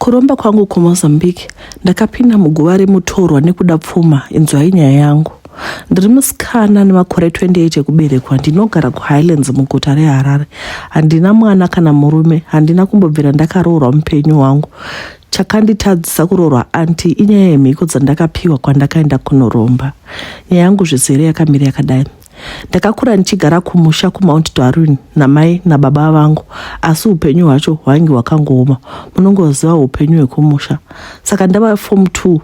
Kuromba kwangu kuMozambique, ndakapinda muguva remutorwa nekuda pfuma. Inzwai nyaya yangu. Ndiri musikana nemakore 28 ekuberekwa, ndinogara kuHighlands muguta reHarare. Handina mwana kana murume, handina kumbobvira ndakaroorwa mupenyu hwangu. Chakanditadzisa kuroorwa anti inyaya yemhiko dzandakapiwa kwandakaenda kunoromba. Nyaya yangu zvizere yakamira yakadai. Ndakakura ndichigara kumusha kuMount Darwin namai nababa vangu, asi upenyu hwacho hwainge hwakangooma. Munongoziva upenyu hwekumusha. Saka ndava form 2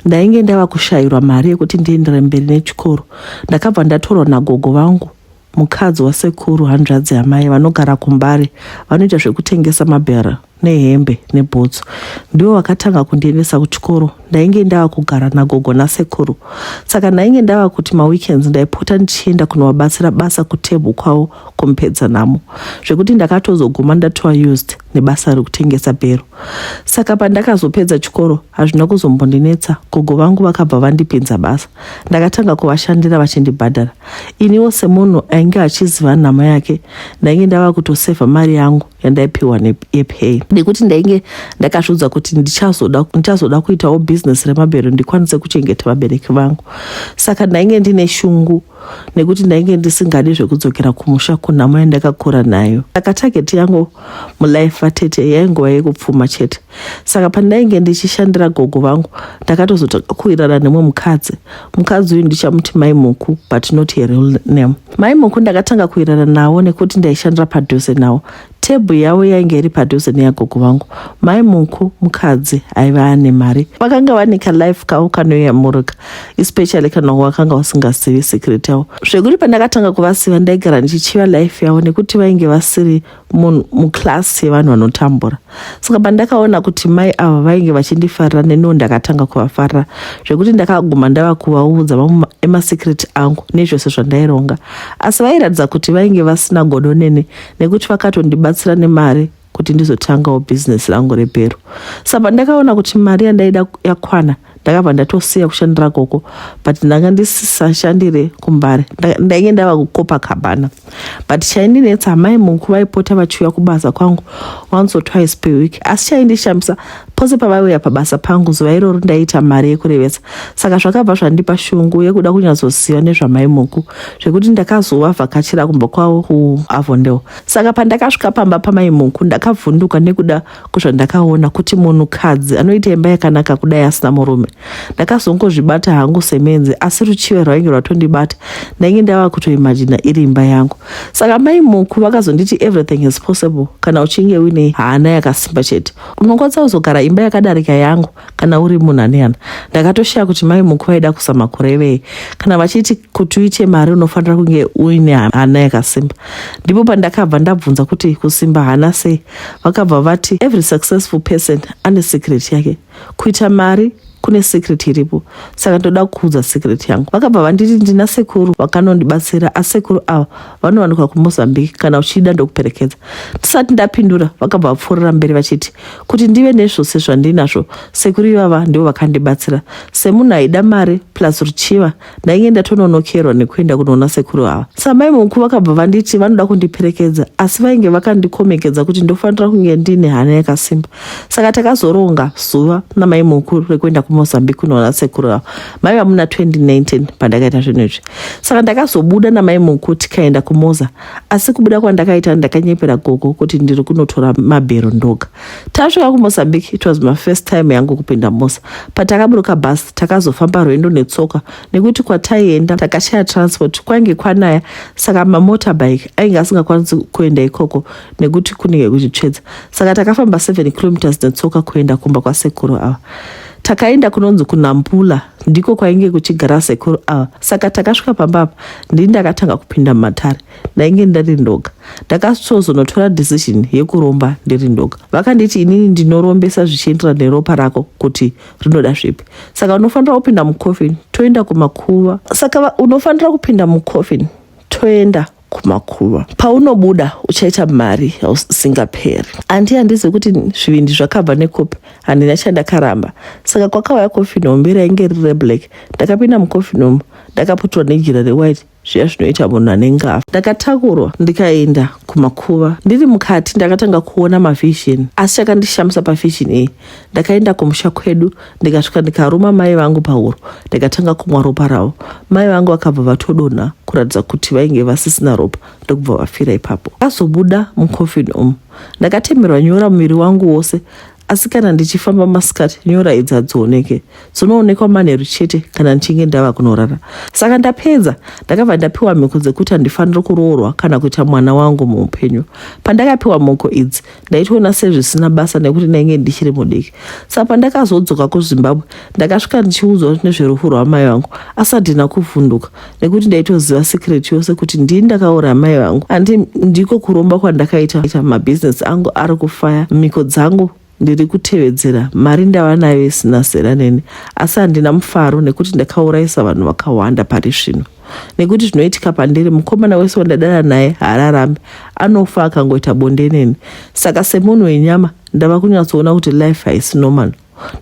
ndainge ndava kushayirwa mari yekuti ndiendere mberi nechikoro. Ndakabva ndatorwa nagogo vangu mukadzi wasekuru hanzvadzi yamai vanogara kuMbare, vanoita zvekutengesa mabhera nehembe nebhutsu. Ndivo vakatanga kundiendesa kuchikoro. Ndainge ndava kugara nagogo nasekuru, saka ndainge ndava kuti maweekends ndaipota ndichienda kunovabatsira basa kutebhu kwavo kumupedza nhamo, zvekuti ndakatozoguma ndatova used nebasa rekutengesa bhero. Saka pandakazopedza chikoro hazvina kuzombondinetsa. Gogo vangu vakabva vandipinza basa, ndakatanga kuvashandira vachindibhadhara. Iniwo semunhu ainge achiziva nhamo yake, ndainge ndava kutosevha mari yangu yandaipiwa yepay, nekuti ndainge ndakazviudza kuti ndichazoda ndichazoda kuitawo bhizinesi remabhero ndikwanise kuchengeta vabereki vangu. Saka ndainge ndine shungu nekuti ndainge ndisingadi zvekudzokera kumusha kunhamo yandakakura nayo. Saka target yangu mulife, vatete, yaingova yekupfuma chete. Saka pandainge ndichishandira gogo vangu, ndakatozotanga kuwirana nemwe mukadzi. Mukadzi uyu ndichamuti Mai Muku, but not her real name. Mai Muku ndakatanga kuwirana navo nekuti ndaishandira padhuze navo. Tebhu yavo yainge iri padhuze neyagogo vangu. Mai Muku mukadzi aiva ane mari. Vakanga vane kalife kavo kanoyamurika, especially kana wakanga usingazivi secret yavo, zvekuti pandakatanga kuvasiva ndaigara ndichichiva life yavo nekuti vainge vasiri muclass yevanhu vanotambura. Saka pandakaona kuti mai ava vainge vachindifarira, neniwo ndakatanga kuvafarira, zvekuti ndakaguma ndava kuvaudza mamwe emasecret angu nezvose zvandaironga. Asi vairatidza kuti vainge vasina godo neni, nekuti vakatondibatsira nemari kuti ndizotangawo bhizinesi rangu rebhero. Saka pandakaona kuti mari yandaida yakwana, ndakabva ndatosiya kushandira koko, but ndanga ndisisashandire kuMbare, ndainge ndava kuCopacabana. But chaindinetsa, mai Muku vaipota vachiuya kubasa kwangu once or twice per week. Asi chaindishamisa, pose pavaiuya pabasa pangu zuva iroro ndaiita mari yekurevesa. Saka zvakabva zvandipa shungu yekuda kunyatsoziva nezvamai Muku, zvekuti ndakazovavhakachira kumba kwavo kuAvondale. Saka pandakasvika pamba pamai Muku, ndakavhunduka nekuda kwezvandakaona, kuti munhukadzi anoita imba yakanaka kudai asina murume. Ndakazongozvibata hangu semenzi, asi ruchiva rwainge rwatondibata. Ndainge ndava kutoimajina iri imba yangu. Saka mai Muku vakazonditi everything is possible kana uchinge uine hana yakasimba chete. Unokwanisa kuzogara imba yakadarika yangu kana uri munhu ane hana. Ndakatoshaya kuti mai Muku vaida kuzama kurevei kana vachiti kuti uite mari unofanira kunge uine hana yakasimba. Ndipo pandakabva ndabvunza kuti kusimba hana sei. Vakabva vati every successful person ane secret yake. Kuita mari kune secret iripo, saka ndoda kuudza secret yangu. Vakabva vanditi ndina sekuru vakanondibatsira, asi sekuru ava vanowanikwa kuMozambique, kana uchida ndokuperekedza. Ndisati ndapindura, vakabva vapfuurira mberi vachiti kuti ndive nezvose zvandinazvo, sekuru ivava ndivo vakandibatsira. Semunhu aida mari plus ruchiva, ndainge ndatononokerwa nekuenda kunoona sekuru ava. Samai Muku vakabva vanditi vanoda kundiperekedza, asi vainge vakandikomekedza kuti ndofanira kunge ndine hana yakasimba. Saka takazoronga zuva namai Muku rekuenda kuMozambique kunoona sekuru ava. Maiva muna 2019 pandakaita zvinhu izvi. Saka ndakazobuda namai Muku tikaenda kuMoza, asi kubuda kwandakaita ndakanyepera gogo kuti ndiri kunotora mabhero ndoga. Tasvika kuMozambique, it was my first time yangu kupinda Moza. Patakaburuka bhasi, takazofamba rwendo netsoka nekuti kwataienda takashaya transport. Kwainge kwanaya, saka mamotorbike ainge asingakwanisi kuenda ikoko nekuti kunenge kuchitsvedza. Saka takafamba 7 kilometers netsoka kuenda kumba kwasekuru ava. Takaenda kunonzi kuNampula, ndiko kwainge kuchigara sekuru ava. Saka takasvika pamba apa, ndini ndakatanga kupinda mumatare. Ndainge ndari ndoga. Ndakazonotora decision yekuromba ndiri ndoga. Vakanditi inini ndinorombesa zvichienderana neropa rako kuti rinoda zvipi. Saka unofanira kupinda mucoffin toenda kumakuva. Saka unofanira kupinda mucoffin toenda kumakuva, paunobuda uchaita mari usingaperi. Andi handizivi kuti zvivindi zvakabva nekupi, handina chandakaramba. Saka kwakauya coffin hombe rainge riri reblack. Ndakapinda mucoffin umu ndakaputirwa nejira rewhite. Zviya zvinoita munhu anenge afa. Ndakatakurwa ndikaenda kumakuva. Ndiri mukati ndakatanga kuona mavision, asi chakandishamisa pavision iyi, ndakaenda kumusha kwedu ndikasvika ndikaruma mai vangu pahuro ndikatanga kumwa ropa ravo. Mai vangu vakabva vatodonha kuratidza kuti vainge vasisina ropa ndokubva vafira ipapo. Ndakazobuda mucoffin umu ndakatemerwa nyora muviri wangu wose asi kana ndichifamba masikati nyora idzi hadzioneke, dzinoonekwa manheru chete kana ndichinge ndava kunorara. Saka ndapedza ndakabva ndapiwa mhiko dzekuti handifaniri kuroorwa kana kuita mwana wangu muupenyu. Pandakapiwa mhiko idzi ndaitoona sezvisina basa nekuti ndainge ndichiri mudiki. Saka pandakazodzoka kuZimbabwe ndakasvika ndichiudzwa nezverufu rwamai vangu, asi handina kuvhunduka nekuti ndaitoziva secret yose kuti ndini ndakauraya mai vangu. Andi ndiko kuromba kwandakaita, mabhizinesi angu ari kufaya, mhiko dzangu ndiri kutevedzera, mari ndava nayo isina zera neni, asi handina mufaro nekuti ndakaurayisa vanhu vakawanda pari zvino. Nekuti zvinoitika pandiri, mukomana wese wandadana naye haararami, anofa akangoita bonde neni. Saka semunhu wenyama ndava kunyatsoona kuti life haisi normal,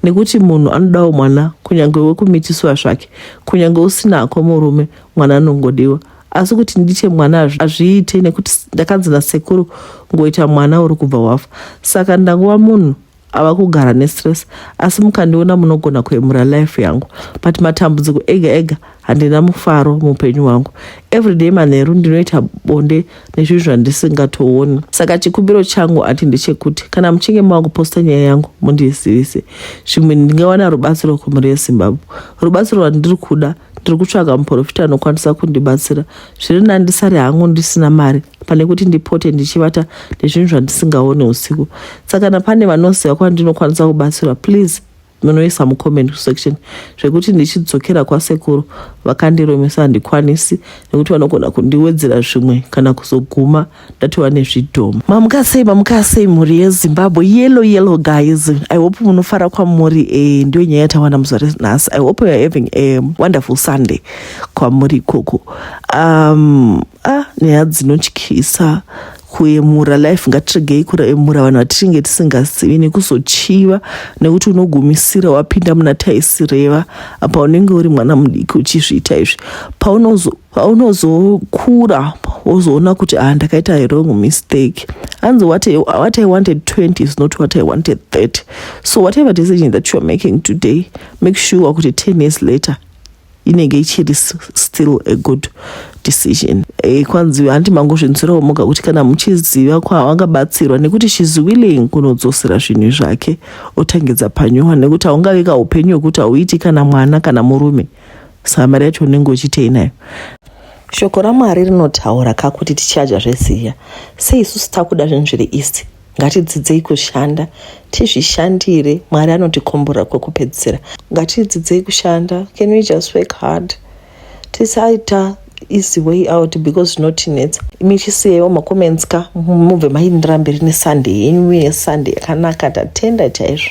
nekuti munhu anodawo mwana kunyange wekumitiswa zvake, kunyange usinako murume, mwana anongodiwa. Asi kuti ndiite mwana hazviite nekuti ndakanzi nasekuru ngoita mwana uri kubva wafa. Saka ndangova munhu ava kugara nestress, asi mukandiona munogona kuyemura life yangu, but matambudziko ega ega, handina mufaro muupenyu hwangu. Everyday manheru ndinoita bonde nezvinhu zvandisingatooni. Saka chikumbiro changu ati ndechekuti kana muchinge mava kuposta nyaya yangu mundizivise, zvimwe ndingawana rubatsiro kumhuri yeZimbabwe. Rubatsiro rwandiri kuda, ndiri kutsvaga muprofita anokwanisa kundibatsira. Zviri nani ndisare hangu ndisina mari pane kuti ndipote ndichivata nezvinhu zvandisingaoni usiku. Saka kana pane vanoziva kwandinokwanisa kubatsirwa, please munoisa mucomment section. Zvekuti ndichidzokera kwasekuru vakandiromesa handikwanisi nekuti vanogona kundiwedzera zvimwe kana kuzoguma ndatova nezvidhoma. Mamuka sei, mamuka sei mhuri yeZimbabwe? Yellow yellow guys, I hope munofara kwamuri. Ndiyo nyaya yatawana muzuva renhasi. I hope you are having a wonderful Sunday kwamuri ikoko. Nyaya dzinotyisa, kuyemura life. Ngatiregei kuyemura vanhu vatinenge tisingazivi nekuzochiva, nekuti unogumisira wapinda muna taisireva apa unenge uri mwana mudiki uchizviita izvi. Paunozokura wozoona kuti, ah, ndakaita wrong mistake. Hanzi what I wanted 20 is not what I wanted 30. So whatever decision that you are making today, make sure kuti 10 years later inenge ichiri still a good decision. Kwanzi handi mangozvinzwirawo muga kuti kana muchiziva kwavangabatsirwa, nekuti she's willing kunodzosera zvinhu zvake otangidza panyuwa, nekuti haungavi kaupenyu hwekuti hauiti kana mwana kana murume. Saka mari yacho unenge uchitei nayo? Shoko raMwari rinotaura kakuti tichadya zveziya. Sei isusu takuda zvinhu zviri easy? Ngatidzidzei kushanda, tizvishandire. Mwari anotikomborera kwekupedzisira. Ngatidzidzei kushanda. Can we just work hard? Tisaita easy way out because zvinotinetsa. Imi chisiyaiwo macomments ka, mubve maindira mberi neSunday yenyu, muine Sunday yakanaka. Tatenda chaizvo.